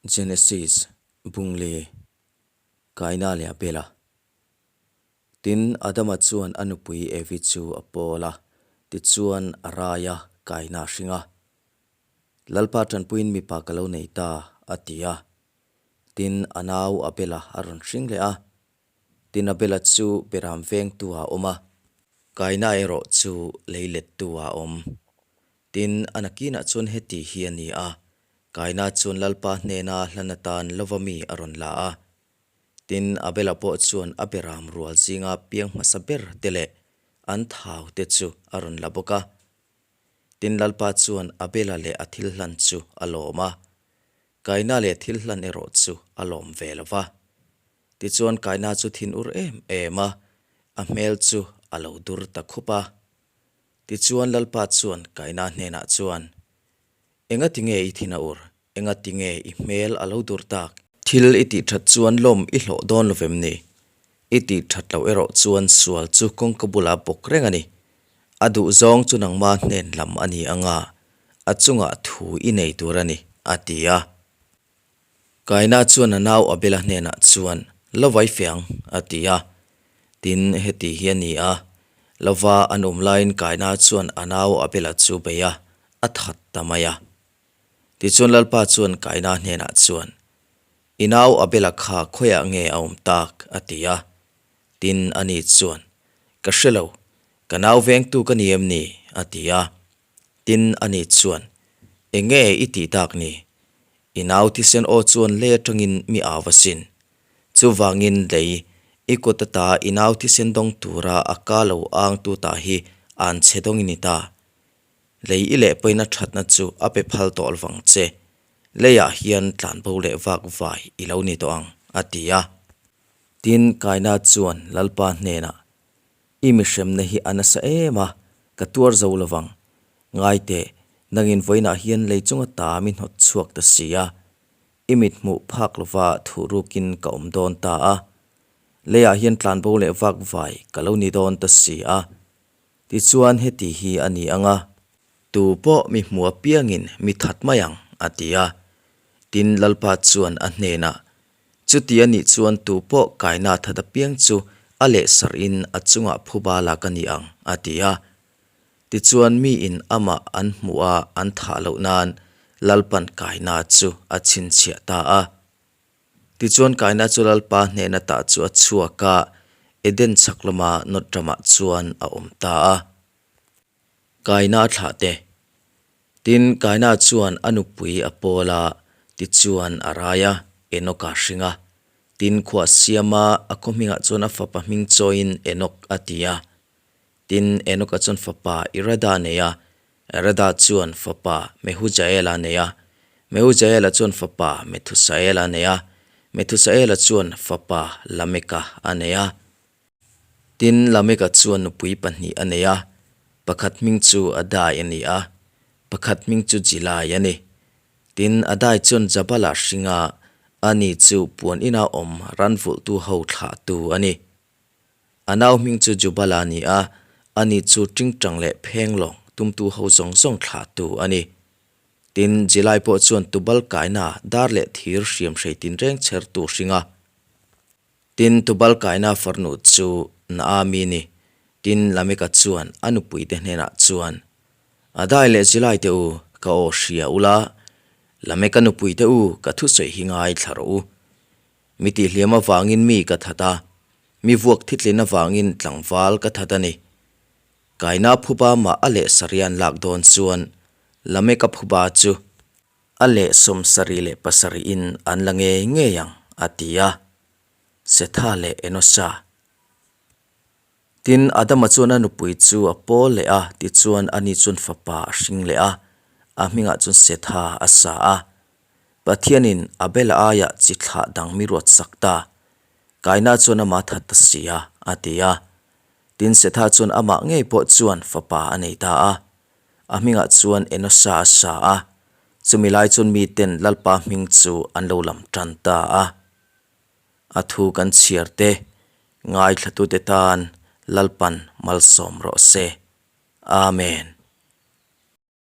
Genesis, Bungle, Kaina leh Abela. Tin, Adama chuan a nupui Evi chu a pawl a, tichuan a rai a, Kaina a hring a. Lalpa tanpuiin mipa ka lo nei ta, a ti a. Tin, a nau Abela a rawn hring leh a. Tin, Abela chu Beram vengtu ah a awm a. Kaina erawh chu leilettu ah a awm. Tin, a nakinah chuan heti hi a ni a, Kaina chuan Lalpa hnena hlan atan lova mi a rawn la a. Tin, Abela pawh chuan a beram rual zinga piang hmasa ber te leh an thau te chu a rawn la bawk a. Tin, Lalpa chuan Abela leh a thil hlan chu a lawm a, Kaina leh thil hlan erawh chu a lawm ve lo va. Tichuan Kaina chu thin ur em em a, a hmel chu a lo dur ta khup a. Tichuan Lalpa chuan Kaina hnenah chuan, Enga tinge i thin a ur? Enga tinge i hmel a lo dur tak? Thil i tih that chuan lawm i hlawh dawn lo vem ni? I tih that loh erawh chuan sual chu kawngka bulah bawk reng a ni. A duh zawng chu nangma hnen lam a ni anga, a chungah thu i nei tur a ni, a ti a. Kaina chuan a nau Abela hnenah chuan, Lo vai fe ang, a ti a. Tin, heti hi a ni a, lova an awm laiin Kaina chuan a nau Abela chu bei a, a that ta mai a. Tichuan Lalpa chuan Kaina hnenah chuan, I nau Abela kha khawiah nge a awm tak? a ti a. Tin, ani chuan, Ka hre lo, ka nau vengtu ka ni em ni? a ti a. Tin, ani chuan, Enge i tih tak ni? I nau thisen aw chuan lei atangin mi au asin. Chuvangin lei, i kut ata i nau thisen dawng tura a ka lo ang tu ta hi an chhe dawng i ni ta. Lei i leh pawhin a thatna chu a pe phal tawh lovang che. Leiah hian tlanbo leh vak vai i lo ni tawh ang, a ti a. Tin, Kaina chuan Lalpa hnenah, I mihremna hi a nasa em a, ka tuar zo lovang. Ngai teh, nangin vawiinah hian lei chunga ta mi hnawt chhuak ta si a, i mit hmuh phak lova thuh rukin ka awm dawn ta a. Leiah hian tlanbo leh vak vai ka lo ni dawn ta si a. Tichuan heti hi a ni ang a. Tu pawh mi hmu apiangin mi that mai ang, a ti a. Tin, Lalpa chuan a hnenah, Chuti a nih chuan tu pawh kaina that apiang chu a leh sarhin a chungah phuba lak a ni ang, a ti a. Tichuan miin amah an hmuh a an thah loh nan Lalpan kaina chu a chhinchhiah ta a. Tichuan kaina chu Lalpa hnena tah chu a chhuak a, Eden chhak lama Nod ramah chuan a awm ta a. Kaina a thlah te. Tin, Kaina chuan a nupui a pawl a, tichuan a rai a, Enoka hring a. Tin, khua siama a khaw hmingah chuan a fapa hming chawiin Enok a ti a. Tin, Enoka chuan fapa Irada a nei a, Irada chuan fapa Mehujaela a nei a, Mehujaela chuan fapa Methusaela a nei a, Methusaela chuan fapa Lameka a nei a. Tin, Lameka chuan nupui pahnih a nei a, pakhat hming chu Adai a ni a, pakhat hming chu Jilai a ni. Tin, Adai chuan Jabala hring a, ani chu puan ina awm ran vulhtu ho thlahtu a ni. A nau hming chu Jubala a ni a, ani chu tingtang leh phenglawng tumtu ho zawng zawng thlahtu a ni. Tin, Jilai pawh chuan Tubal kaina dar leh thir hriamhrei tinreng chhertu hring a. Tin, Tubal kaina farnu chu Naami ni. Tin, Lameka chuan a nupuite hnenah chuan, Adai leh Zilai te u, ka aw hria ula, Lameka nupuite u, ka thusawi hi ngaithla rawh u. Mi tihhliam avangin mi ka that a, mi vuak thitlin avangin tlangval ka that a ni. Kaina phuba mah a leh sarian lak dawn chuan Lameka phuba chu A leh 77 in an la ngei ngei ang, a ti a. Setha leh Enosa. Tin, Adama chuan a nupui chu a pawl leh a, tichuan ani chuan fapa a hring leh a, a hmingah chuan Setha a sa a. Pathianin Abela aiah chi thlah dang mi ruat sak ta. Kaina chuan amah that ta si a, a ti a. Tin, Setha chuan amah ngei pawh chuan fapa a nei ta a. A hmingah chuan Enosa a sa a, chumi lai chuan miten Lalpa hming chu an lo lam tan ta a. A thu kan chhiar te, ngaithlatute tan Lalpan malsawm rawh se. Amen.